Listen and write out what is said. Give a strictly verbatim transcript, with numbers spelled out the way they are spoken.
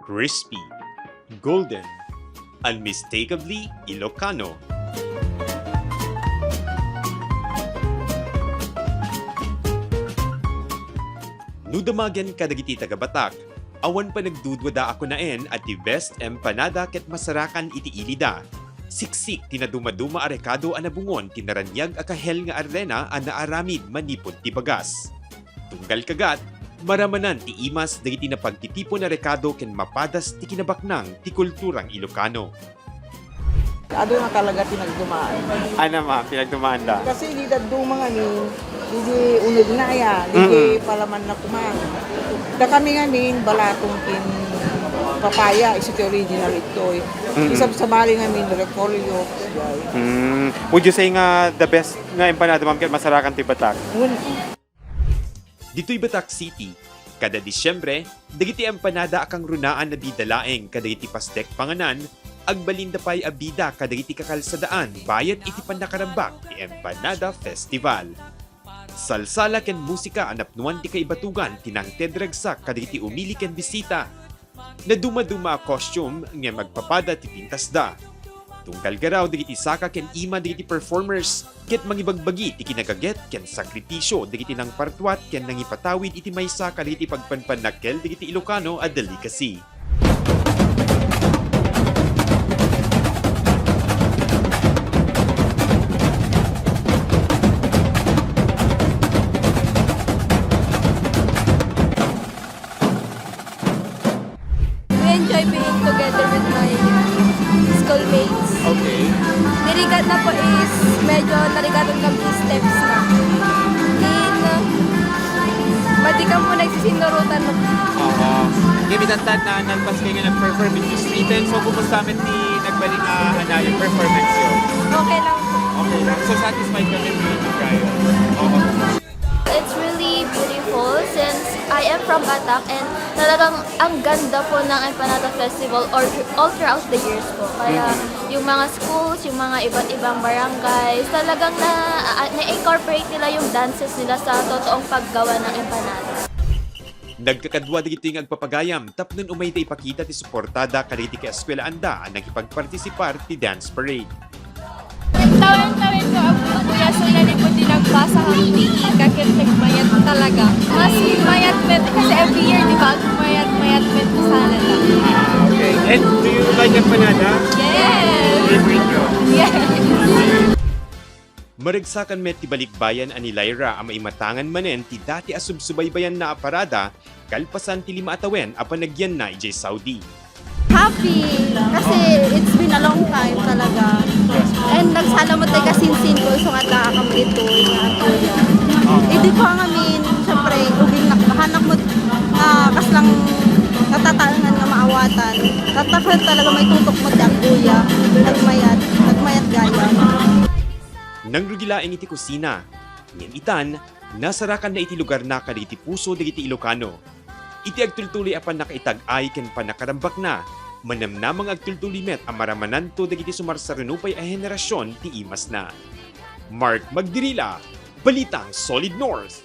Crispy, golden, unmistakably Ilocano. No damagen kadagiti taga-Batac, awan panagduduada a kunaen a the best empanada ket masarakan iti ilida. Siksik ti nadumaduma a rekado a nabungon ti naraniag a kahel nga arrena a naaramid manipud ti bagas. Tunggal kagat, maramanan ti imas dagiti napagtitipon a rekado ken mapadas ti kinabaknang ti kulturang Ilocano. Aduna talaga pinagdumaan. Ano, ma'am, pinagdumaanda? Kasi di dadduma ngamin, di uneg na ya, di Mm-mm. palaman na kuman. Da kami ngamin, balatong kin papaya, isu ti original itoy. Mm-mm. Isabsabali ngamin, repolyo, jay. Mm. Would you say nga the best nga empanada, ma'am, ket masarakan ti Batac? Un- Ditoy Batac City, kada Disyembre, dagiti empanada a kangrunaan a bida laeng kadagiti pasdek panganan, agbalinda pay a bida kadagiti kakalsadaan bayat iti pannakarambak ti Empanada Festival. Salsala ken musika a napnuan ti kaibatugan ti nangted ragsak kadagiti umili ken bisita. Nadumaduma a costume ngem agpapada ti pintasda. Tunggal garaw dagiti saka ken ima dagiti performers ket mangibagbagi ti kinagaget ken sakripisyo dagiti nangpartuat ken nangipatawid iti maysa kadagiti pagpanpannakkel dagiti Ilocano a delicacy. We enjoy being together with my schoolmates. Okay. Narigat na po is medyo narigatan kami steps na. Din, madi ka po nagsisinurutan mo. Oo. Kami tantad na nalpas kayo nga nag-perform with Diyos Written. So, kumusta man ti nagbalik na, ano, yung performance yun? Okay lang po. Okay lang. So, satisfied kami with you, Brian. Oo. It's really beautiful since I am from Batac and talagang ang ganda po ng Empanada Festival all, all throughout the years po. Kaya Mm. yung mga schools, yung mga iba't ibang barangays, talagang na, ah, na-incorporate nila yung dances nila sa totoong paggawa ng empanada. Nagkakadua dagitoy nga agpapagayam tapno umayda ipakita ti suportada kadagiti kaeskuelaanda a nangipagpartisipar ti dance parade. Tawen-tawen ko ang kuya, so nalipod din ang basa ang kakit nagmayat talaga. Mas mayat met kasi every year, di ba? Mayat, mayat met sana lang. Ah, okay. And do you like empanada? Yes! Favorite nyo? Yes! Maragsakan met ti balikbayan a ni Lyra a maimatangan manen ti dati a subsubaybayanna a parada kalpasan ti lima a tawen a panagyanna idiay Saudi. Happy kasi it's been a long time talaga. And nagsalamot tayo kasinsin ko iso nga adda akam ditoy nga agguya. Idi ko ngamin, syempre, ubing nak-, hanak mo, ah, kaslang natataengan nga maawatan. Tatakal talaga may tutok mo ti agguya. Nagmayat, nagmayat gayam. Nangrugi laeng iti kusina, ngem itan, nasarakanna iti lugarna kadagiti puso dagiti Ilocano. Iti agtultuloy a pannakaitag-ay ken pannakarambakna, manamnama nga agtultuloy met a maramananto dagiti sumarsaruno pay a henerasyon ti imasna. Mark Magdirila, Balitang Solid North.